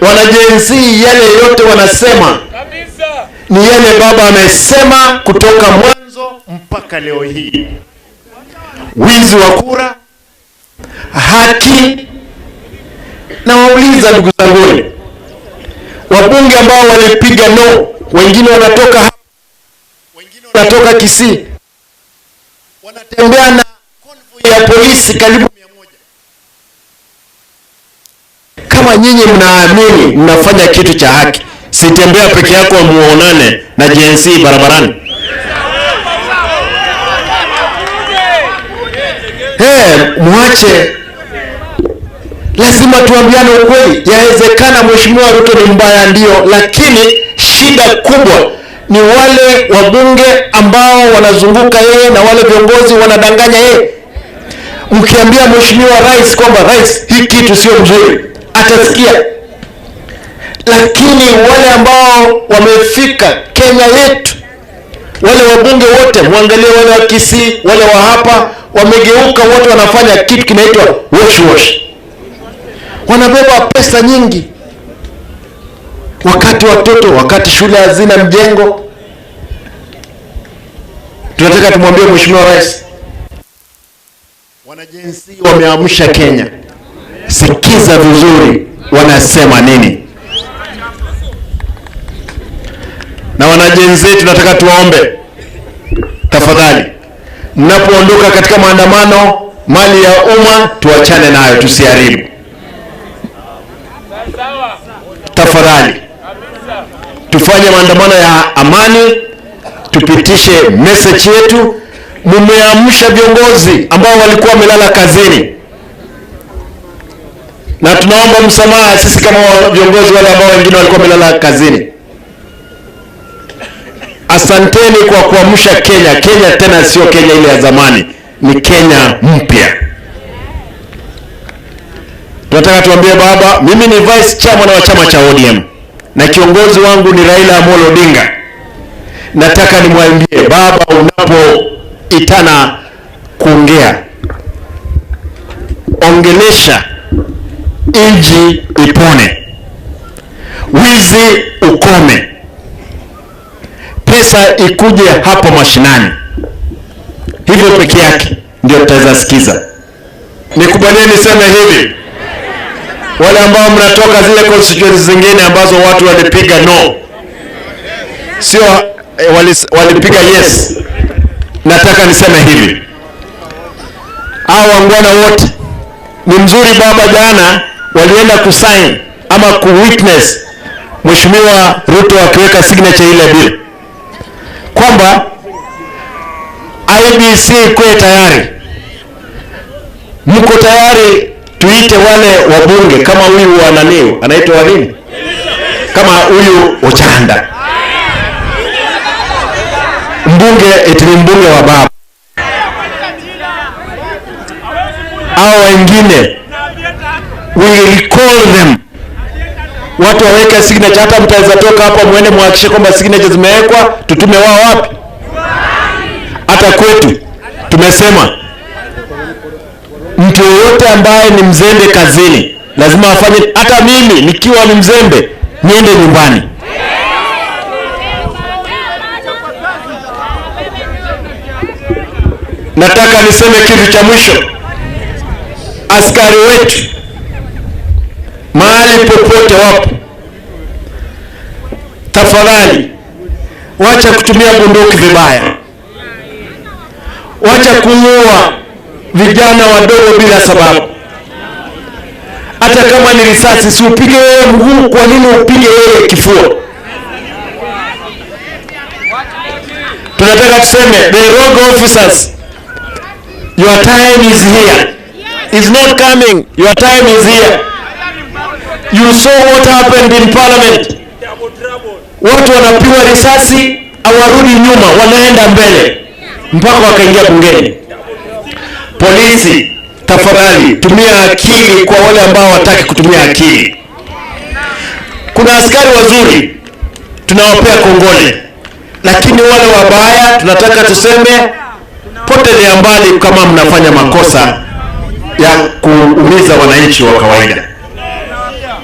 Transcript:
Wana Gen Z yale yote wanasema ni yale baba amesema kutoka mwanzo mpaka leo hii. Wizi wa kura, haki. Na wauliza ndugu zangu, wabunge ambao walipiga no, wengine wanatoka hapa, wengine wanatoka Kisii, wanatembea na convoy ya polisi karibu 100. Kama nyinyi mnaamini mnafanya kitu cha haki, sitembea peke yako muonane na Gen Z barabarani. Hey, muache. Lazima tuambiane ukweli. Yawezekana Mheshimiwa Ruto ni mbaya ndio, lakini shida kubwa ni wale wabunge ambao wanazunguka yeye na wale viongozi wanadanganya yeye. Mkiambia Mheshimiwa Rais kwamba Rais, hii kitu sio mzuri, atasikia. Lakini wale ambao wamefika Kenya yetu, wale wabunge wote, muangalie wale wa Kisii, wale wa hapa, wamegeuka wote, wanafanya kitu kinaitwa wash wash. Wanabeba pesa nyingi wakati watoto, wakati shule hazina mjengo. Tunataka tumwambie Mheshimiwa Rais, wana Gen Z wameamsha Kenya. Sikiza vizuri wanasema nini. Na wana Gen Z tunataka tuwaombe, tafadhali, mnapoondoka katika maandamano, mali ya umma tuachane nayo, tusiharibu. Tafadhali tufanye maandamano ya amani, tupitishe message yetu. Mumeamsha viongozi ambao walikuwa wamelala kazini, na tunaomba msamaha sisi kama viongozi wale ambao wengine walikuwa wamelala kazini. Asanteni kwa kuamsha Kenya. Kenya tena sio Kenya ile ya zamani, ni Kenya mpya. Tunataka tuambie baba, mimi ni vice chairman wa chama cha ODM na kiongozi wangu ni Raila Amolo Odinga. Nataka nimwambie baba, unapoitana kuongea, ongelesha inji ipone, wizi ukome, pesa ikuje hapo mashinani. Hivyo peke yake ndio tutaweza sikiza. Nikubalie niseme hivi, wale ambao mnatoka zile constituencies zingine ambazo watu walipiga no, sio walipiga yes, nataka niseme hivi, hao wangwana wote ni mzuri. Baba jana walienda kusign ama kuwitness Mheshimiwa Ruto akiweka signature ile bill kwamba IEBC ikuwe tayari. Mko tayari tuite wale wabunge kama huyu wa nani anaitwa wa nini, kama huyu Ochanda mbunge, eti ni mbunge wa baba, au wengine, we recall them. Watu waweke signature. Hata mtaweza toka hapa muende muhakikishe kwamba signature zimewekwa, tutume wao wapi? Hata kwetu tumesema mtu yeyote ambaye ni mzembe kazini lazima afanye. Hata mimi nikiwa ni mzembe niende nyumbani. Nataka niseme kitu cha mwisho. Askari wetu mahali popote wapo, tafadhali wacha kutumia bunduki vibaya, wacha kuua vijana wadogo bila sababu. Hata kama ni risasi, si upige wewe mguu, kwa nini upige wewe kifua? Tunataka tuseme the rogue officers, your time is here. It's not coming, your time is here. You saw what happened in parliament. Watu wanapigwa risasi, hawarudi nyuma, wanaenda mbele mpaka wakaingia bungeni. Polisi, tafadhali tumia akili kwa wale ambao hawataki kutumia akili. Kuna askari wazuri tunawapea kongole, lakini wale wabaya tunataka tuseme potelea mbali kama mnafanya makosa ya kuumiza wananchi wa kawaida.